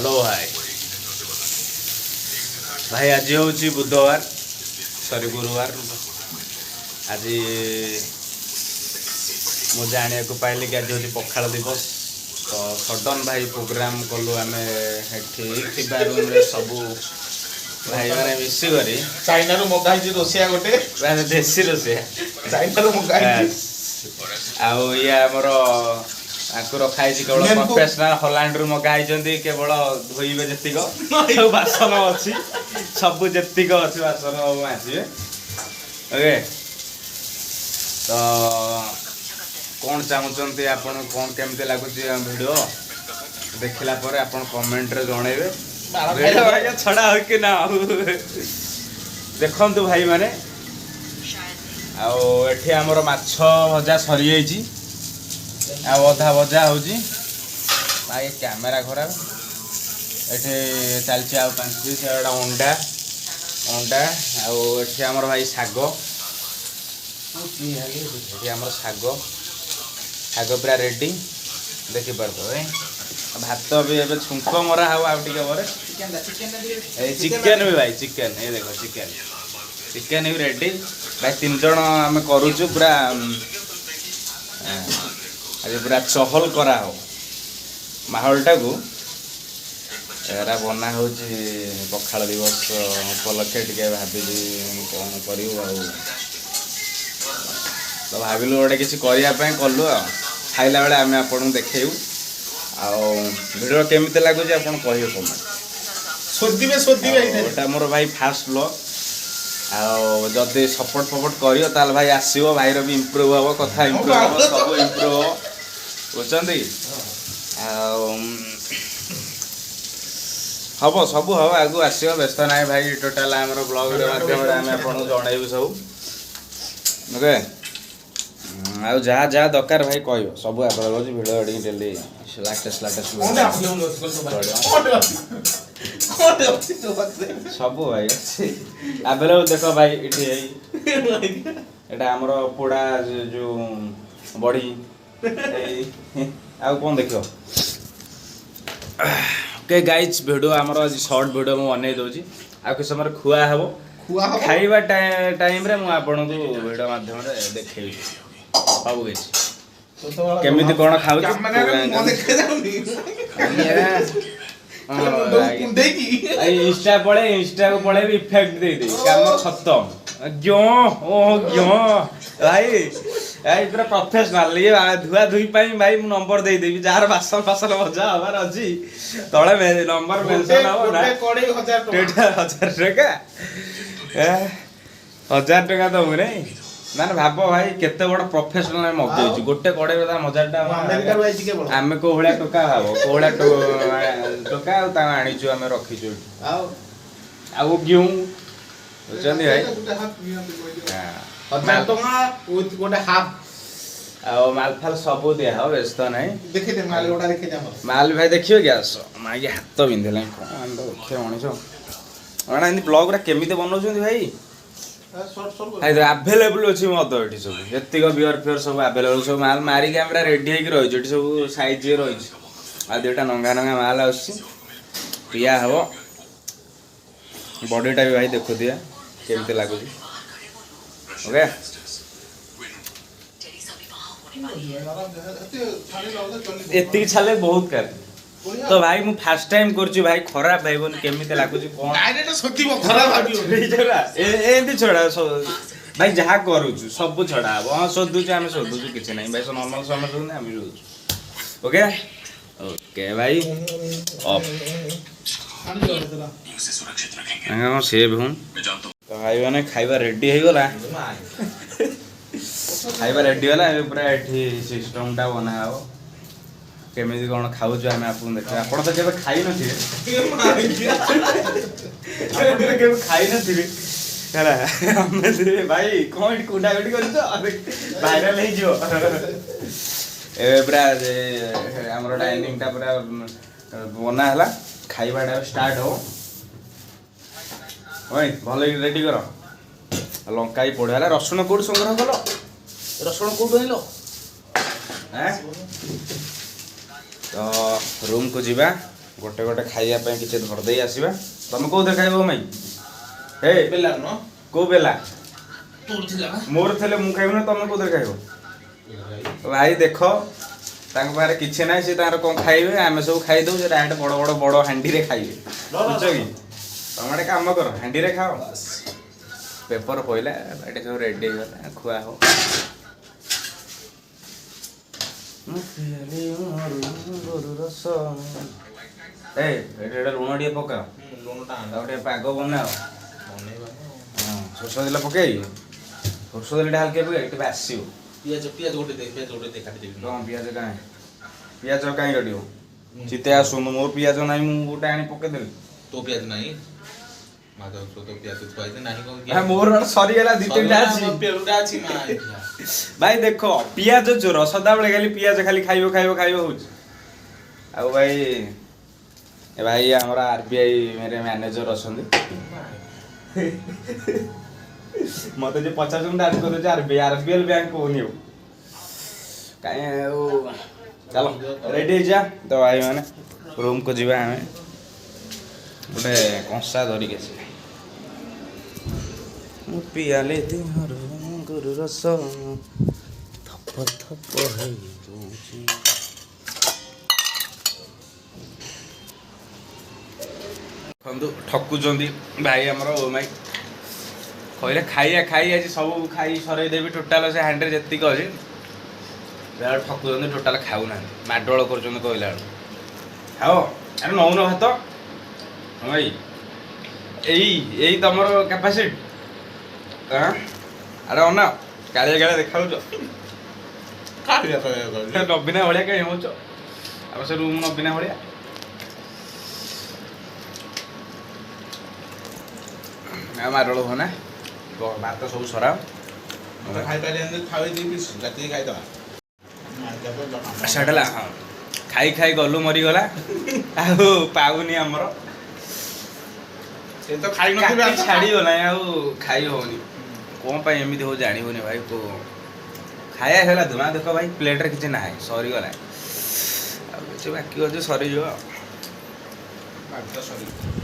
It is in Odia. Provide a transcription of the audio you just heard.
ହ୍ୟାଲୋ ଭାଇ। ଭାଇ, ଆଜି ହେଉଛି ବୁଧବାର, ସରି, ଗୁରୁବାର। ଆଜି ମୁଁ ଜାଣିବାକୁ ପାଇଲି କି ଆଜି ହେଉଛି ପଖାଳ ଦିବସ। ତ ସଡନ୍ ଭାଇ ପ୍ରୋଗ୍ରାମ କଲୁ ଆମେ। ଏଠି ଥିବା ରୁମ୍ରେ ସବୁ ଭାଇମାନେ ମିଶିକରି ଚାଇନାରୁ ମଗା ହେଇଛି ରୋଷେଇଆ ଗୋଟେ। ମାନେ ଦେଶୀ ରୋଷେଇଆ। ଚାଇନାରୁ ମଗା ହେଇଛି। ଆଉ ଇଏ ଆମର ଆକୁ ରଖା ହେଇଛି କେବଳ Indian cook. Professional, ହଲାଣ୍ଡରୁ ମଗା ହେଇଛନ୍ତି। କେବଳ ଧୋଇବେ ଯେତିକ ସବୁ ବାସନ ଅଛି, ସବୁ ଯେତିକ ଅଛି ବାସନ ମାଜିବେ। ଓକେ, ତ କ'ଣ ଚାହୁଁଛନ୍ତି ଆପଣ, କ'ଣ କେମିତି ଲାଗୁଛି ଆମ ଭିଡ଼ିଓ ଦେଖିଲା ପରେ ଆପଣ କମେଣ୍ଟରେ ଜଣେଇବେ। ଭିଡ଼ିଓ ଆଜ୍ଞା ଛଡ଼ା ହଉ କି ନା ହଉ, ଦେଖନ୍ତୁ ଭାଇମାନେ। ଆଉ ଏଠି ଆମର ମାଛ ଭଜା ସରିଯାଇଛି ଆଉ ଅଧା ଭଜା ହେଉଛି। ଭାଇ, କ୍ୟାମେରା ଖରାପ। ଏଠି ଚାଲିଛି ଆଉ 5 ପିସ୍। ଏଇଟା ଅଣ୍ଡା, ଅଣ୍ଡା। ଆଉ ଏଠି ଆମର ଭାଇ ଶାଗ। ଏଠି ଆମର ଶାଗ, ଶାଗ ପୁରା ରେଡି, ଦେଖିପାରୁଥିବ। ଏ ଭାତ ବି ଏବେ ଛୁଙ୍କ ମରା ହବ ଆଉ ଟିକେ ପରେ। ଏଇ ଚିକେନ ବି ଭାଇ, ଚିକେନ, ଏଇ ଦେଖ ଚିକେନ, ଚିକେନ ବି ରେଡି। ଭାଇ, ତିନି ଜଣ ଆମେ କରୁଛୁ ପୁରା। ଆଜି ପୁରା ଚହଲ କରାହବ ମାହୋଲଟାକୁ। ଏରା ବନା ହେଉଛି ପଖାଳ ଦିବସ ଉପଲକ୍ଷେ। ଟିକେ ଭାବିଲି କ'ଣ କରିବୁ ଆଉ, ତ ଭାବିଲୁ ଗୋଟେ କିଛି କରିବା ପାଇଁ କଲୁ। ଆଉ ଖାଇଲା ବେଳେ ଆମେ ଆପଣଙ୍କୁ ଦେଖେଇବୁ। ଆଉ ଭିଡ଼ିଓ କେମିତି ଲାଗୁଛି ଆପଣ କହିବେ କମେଣ୍ଟ। ଶୋଧିବେ, ଶୋଧିବେ ଏଇଥିରେ। ଏଇଟା ମୋର ଭାଇ ଫାଷ୍ଟ ବ୍ଲଗ୍। ଆଉ ଯଦି ସପୋର୍ଟ ଫପୋର୍ଟ କରିବ ତାହେଲେ ଭାଇ ଆସିବ, ଭାଇର ବି ଇମ୍ପ୍ରୁଭ୍ ହବ, କଥା ଇମ୍ପ୍ରୁଭ୍ ହବ, ସବୁ ଇମ୍ପ୍ରୁଭ୍ ହବ, ବୁଝୁଛନ୍ତି? ଆଉ ହବ, ସବୁ ହବ, ଆଗକୁ ଆସିବ, ବ୍ୟସ୍ତ ନାହିଁ ଭାଇ। ଟୋଟାଲ ଆମର ବ୍ଲଗ୍ର ମାଧ୍ୟମରେ ଆମେ ଆପଣଙ୍କୁ ଜଣେଇବୁ ସବୁ। ଓକେ, ଆଉ ଯାହା ଯାହା ଦରକାର ଭାଇ କହିବ, ସବୁ ଆଭେଲେବଲ୍ ଅଛି। Video editing daily latest latest. କଣଟେ available ଅଛି କହିଲୁ ତୋ ପାଖରେ? କଣଟେ ଅଛି? କଣଟେ ଅଛି ତୋ ପାଖରେ? ସବୁ ଭାଇ ଅଛି ଆଭେଲେବଲ୍। ଦେଖ ଭାଇ, ଏଠି ଏଇ ଏଇଟା ଆମର ପୋଡ଼ା ଯୋଉ ବଢ଼ି ଏଇ। ଆଉ କ'ଣ ଦେଖିବ? ଓକେ ଗାଇଜ୍, ଭିଡ଼ିଓ ଆମର ଆଜି ସର୍ଟ ଭିଡ଼ିଓ ମୁଁ ବନେଇ ଦେଉଛି। ଆଉ କିଛି ସମୟରେ ଖୁଆ ହେବ। ଖୁଆ ହବ। ଖାଇବା ଟାଇମ୍ରେ ମୁଁ ଆପଣଙ୍କୁ ଭିଡ଼ିଓ ମାଧ୍ୟମରେ ଦେଖେଇବି ସବୁ କିଛି, କେମିତି କ'ଣ ଖାଉଛୁ। କ୍ୟାମେରାରେ ମୁହଁ ଦେଖାଯାଉନି। ମୁଣ୍ଡକୁ କୁଣ୍ଡେଇକି। ଇନଷ୍ଟା ପଳେଇ, ଇନଷ୍ଟାକୁ ପଳେଇବି, ଇଫେକ୍ଟ ଦେଇଦେବି, କାମ ଖତମ। ଜ୍ଞ ଓ ଜ୍ଞ ଭାଇ, ଭାଇ ପୁରା ପ୍ରଫେସନାଲ। ଇଏ ଧୁଆ ଧୁଇ ପାଇଁ ଭାଇ ମୁଁ ନମ୍ବର ଦେଇଦେବି। ଯାହାର ବାସନ ଫାସନ ମଜା ହବାର ଅଛି, ତଳେ ନମ୍ବର ମେନସନ ହବ ନା। ଗୋଟେ କଡେଇ 1000 ଟଙ୍କା। ଏଇଟା 1000 ଟଙ୍କା, 1000 ଟଙ୍କା ଦବୁ ନାଇଁ? ମାନେ ଭାବ ଭାଇ, କେତେ ବଡ ପ୍ରଫେସନାଲ ଆମେ ମଗେଇଛୁ। ଗୋଟେ କଡେଇର ଦାମ ହଜାର ମୁଁ ଟଙ୍କା। ଆମେରିକାରୁ ଆଇଛି କେବଳ। ଆମେ କୋଉ ଭଳିଆ ଟୋକା ଭାବ, କୋଉ ଭଳିଆ ଟୋକା। ଆଉ ତାଙ୍କୁ ଆଣିଛୁ, ଆମେ ରଖିଛୁ ଏଠି। ଆଉ ଆଉ ଘିଉଁ ବୁଝୁଛନ୍ତି ଭାଇ? ଗୋଟେ ହାଫ୍ ନିଅନ୍ତୁ କହିଦିଅ। ହଁ। 1000 ଟଙ୍କା with ଗୋଟେ ହାଫ୍। ଆଉ ମାଲ ଫାଲ ସବୁ ଦିଆ ହବ, ବ୍ୟସ୍ତ ନାହିଁ। ଦେଖିଦେ, ମାଲ ଗୁଡା ଦେଖିଦେ ଆମର। ମାଲ ଭାଇ ଦେଖିବେ କି? ଆସ ମାଗି। ହାତ ବିନ୍ଧିଲାଣି, କ'ଣ ଆମେ ତ ଦେଖିବା ମଣିଷ ମାନେ ଏମିତି ବ୍ଲଗ ଗୁରା କେମିତି ବନଉଛନ୍ତି ଭାଇ। ଭାଇ, ଆଭେଲେବୁଲ୍ ଅଛି ମଦ ଏଠି ସବୁ, ଯେତିକ ବିୟର ଫିୟର ସବୁ ଆଭେଲେବୁଲ୍। ସବୁ ମାଲ ମାରିକି ଆମେ ପୁରା ରେଡି ହେଇକି ରହିଛୁ। ଏଠି ସବୁ ସାଇଜ୍ ରହିଛି। ଆଉ ଦୁଇଟା ନଙ୍ଗା ନଙ୍ଗା ମାଲ ଆସୁଛି, ପିଆ ହବ। ବଡିଟା ବି ଭାଇ ଦେଖୁଥିବେ କେମିତି ଲାଗୁଛି। ଓକେ। ଏତିକି ଛାଡ଼ିଲେ ବହୁତ କାଫି ତ ଭାଇ। ମୁଁ ଫାର୍ଷ୍ଟ ଟାଇମ୍ କରୁଛି ଭାଇ, ଖରାପ ଭାଇବନି। କେମିତି ଲାଗୁଛି କ'ଣ? ଡାଇରେକ୍ଟ ଶୋଧିବ, ଖରାପ ଭାବିବ। ଏମିତି ଛଡ଼ା ଭାଇ, ଯାହା କରୁଛୁ ସବୁ ଛଡ଼ା ହବ। ହଁ, ଶୋଧୁଛୁ, ଆମେ ଶୋଧୁଛୁ, କିଛି ନାହିଁ ଭାଇ। ନର୍ମାଲ ସମସ୍ତେ ଶୋଧୁଛନ୍ତି, ଆମେ ଶୋଧୁଛୁ। ଓକେ, ଓକେ ଭାଇ, ଅଫ୍। ସେ ଭୁଁ ତ ଭାଇ ମାନେ, ଖାଇବା ରେଡି ହେଇଗଲା। ଖାଇବା ରେଡି ହେଲା, ଏବେ ପୁରା ଏଠି ସିଷ୍ଟମଟା ବନା ହବ। କେମିତି କ'ଣ ଖାଉଛୁ ଆମେ ଆପଣଙ୍କୁ ଦେଖିବା। ଆପଣ ତ କେବେ ଖାଇ ନଥିବେ, ଆପଣ ତ କେବେ ଖାଇ ନଥିବେ ହେଲା। ଆମେ ଭାଇ କ'ଣ ଏଠି କୁଣ୍ଡାକୁଣ୍ଡି କରୁଛ, ଭାଇରାଲ ହେଇଯିବ। ଏବେ ପୁରା ଆମର ଡାଇନିଂଟା ପୁରା ବନା ହେଲା, ଖାଇବାଟା ଷ୍ଟାର୍ଟ ହବ। ଭାଇ, ଭଲ ରେଡି କର। ଲଙ୍କା ବି ପୋଡ଼ା ହେଲା। ରସୁଣ କୋଉଠୁ ସଂଗ୍ରହ କଲ? ରସୁଣ କୋଉଠୁ ଆଣିଲ? ଆଁ? ତ ରୁମ୍କୁ ଯିବା। ଗୋଟେ ଗୋଟେ ଖାଇବା ପାଇଁ କିଛି ଧରିଦେଇ ଆସିବା। ତମେ କୋଉଥିରେ ଖାଇବ ମାଇ? ହେ। ବେଲା ନୁହଁ। କୋଉ ବେଲା? ତୋର ଥିଲା ନା? ମୋର ଥିଲେ ମୁଁ ଖାଇବି ନା, ତମେ କୋଉଥିରେ ଖାଇବ? ଭାଇ ଦେଖ, ତାଙ୍କ ପାଖରେ କିଛି ନାହିଁ, ସେ ତାଙ୍କର କ'ଣ ଖାଇବେ? ଆମେ ସବୁ ଖାଇଦଉ, ସେ ଡାଇରେକ୍ଟ ବଡ଼ ବଡ଼ ବଡ଼ ହାଣ୍ଡିରେ ଖାଇବେ, ବୁଝଛ କି? ତମେ ଗୋଟେ କାମ କର, ହାଣ୍ଡିରେ ଖାଅ। ପେପର ପଇଲା, ଏଠି ସବୁ ରେଡି ହେଇଗଲା, ଖୁଆ ହବ। ମୁଁ ପିଆଲି ଗୋରୁ ରସ। ଏ ଏଠି ଏଟା ଲୁଣ ଟିକେ ପକାଅ। ଲୁଣଟା ଆଣ। ତାକୁ ଟିକେ ପାଗ ବନାଅ। ବନେଇବା ନା। ହଁ, ସୋରିଷ ତେଲ ପକେଇ, ସୋରିଷ ତେଲ ଟିକେ ହାଲକା ପକେଇ, ଟିକେ ବାସିବ। ପିଆଜ, ପିଆଜ ଗୋଟେ ଦେ, ପିଆଜ ଗୋଟେ ଦେ, କାଟିଦେବି। କଣ ପିଆଜ? କାଇଁ ପିଆଜ କାଇଁ କାଟିବ? ଚିତେ ଆସୁନୁ, ମୋର ପିଆଜ ନାହିଁ, ମୁଁ ଗୋଟେ ଆଣି ପକେଇଦେଲି। ତୋ ପିଆଜ ନାହିଁ? ମାଧବ, ତୋ ପିଆଜ ଥୁଆ ହେଇଛି ନାହିଁ କଣ? ଆ, ମୋର ଗୋଟେ ସରିଗଲା, ଦି ତିନିଟା ଅଛି। ପିଆଜଟା ଅଛି ମା। ଭାଇ ଦେଖ, ପିଆଜ ଚୋର, ସଦାବେଳେ ଖାଲି ପିଆଜ ଖାଲି ଖାଇବ ଖାଇବ ଖାଇବ ହଉଛି। ଆଉ ଭାଇ, ଏ ଭାଇ ଆମର ଆରବିଆଇ ମ୍ୟାନେଜର ଅଛନ୍ତି। ମତେ ଯେ ପଚାରୁଛନ୍ତି, ଡାଇରେକ୍ଟ କରିଦେଉଛି ଆରବିଆଇ, ଆରବିଏଲ ବ୍ୟାଙ୍କ କହୁନି ଆଉ କାଇଁ। ଆଉ ଚାଲ, ରେଡି ହେଇଯା ତ ଭାଇ ମାନେ, ରୁମକୁ ଯିବା ଆମେ। ଗୋଟେ କଂସା ଧରିକି ଆସିବା। ମୁଁ ପିଆଲେ ଦେହରୁ ଗୁରୁ ରସ, ଥପ ଥପ ହେଇଯାଉଛି। ଦେଖନ୍ତୁ, ଠକୁଛନ୍ତି ଭାଇ ଆମର। ଓ ମାଇ କହିଲେ ଖାଇବା ଖାଇ, ଆଜି ସବୁ ଖାଇ ସରେଇ ଦେବି ଟୋଟାଲ, ସେ ହାଣ୍ଡିରେ ଯେତିକି ଅଛି। ବେଳକୁ ଠକୁଛନ୍ତି, ଟୋଟାଲ ଖାଉନାହାନ୍ତି, ମାଡ଼ଗୋଳ କରୁଛନ୍ତି କହିଲା ବେଳକୁ। ଖାଅ, ଆରେ ନଉନ ଭାତ। ହଁ ଭାଇ, ଏଇ ଏଇ ତମର କାପାସିଟି? ଆରେ ଅନା, କାଳିଆ କାଳିଆ ଦେଖାଉଛ। କାଟିବା କହିଲେ। ନବୀନା ଭଳିଆ କାହିଁ ହଉଛ? ଆମ ସେ ରୁମ୍ ନବୀନା ଭଳିଆ। ଆଉ ମାଡ଼ଗୋଳ ହୁଅନା, ଭାତ ସବୁ ସରାଅ। ଖାଇପାରିଲେନି, ଖାଇ ଦି ପିସ୍ ରାତିରେ ଖାଇଦବା। ସେଟା ହେଲା। ହଁ, ଖାଇ ଖାଇ ଗଲୁ ମରିଗଲା, ଆଉ ପାଉନି ଆମର। ସେ ତ ଖାଇ ନଥିବେ। କାଟି ଛାଡ଼ିଗଲାଣି, ଆଉ ଖାଇ ହଉନି। କ'ଣ ପାଇଁ ଏମିତି ହଉ ଜାଣି ହଉନି ଭାଇ। ଖାଇବା ହେଲା ଧୁମା। ଦେଖ ଭାଇ, ପ୍ଲେଟ୍ରେ କିଛି ନାହିଁ, ସରିଗଲା। ଆଉ କିଛି ବାକି ଅଛି, ସରିଯିବ ଆଉ। ଭାତ ସରିବ।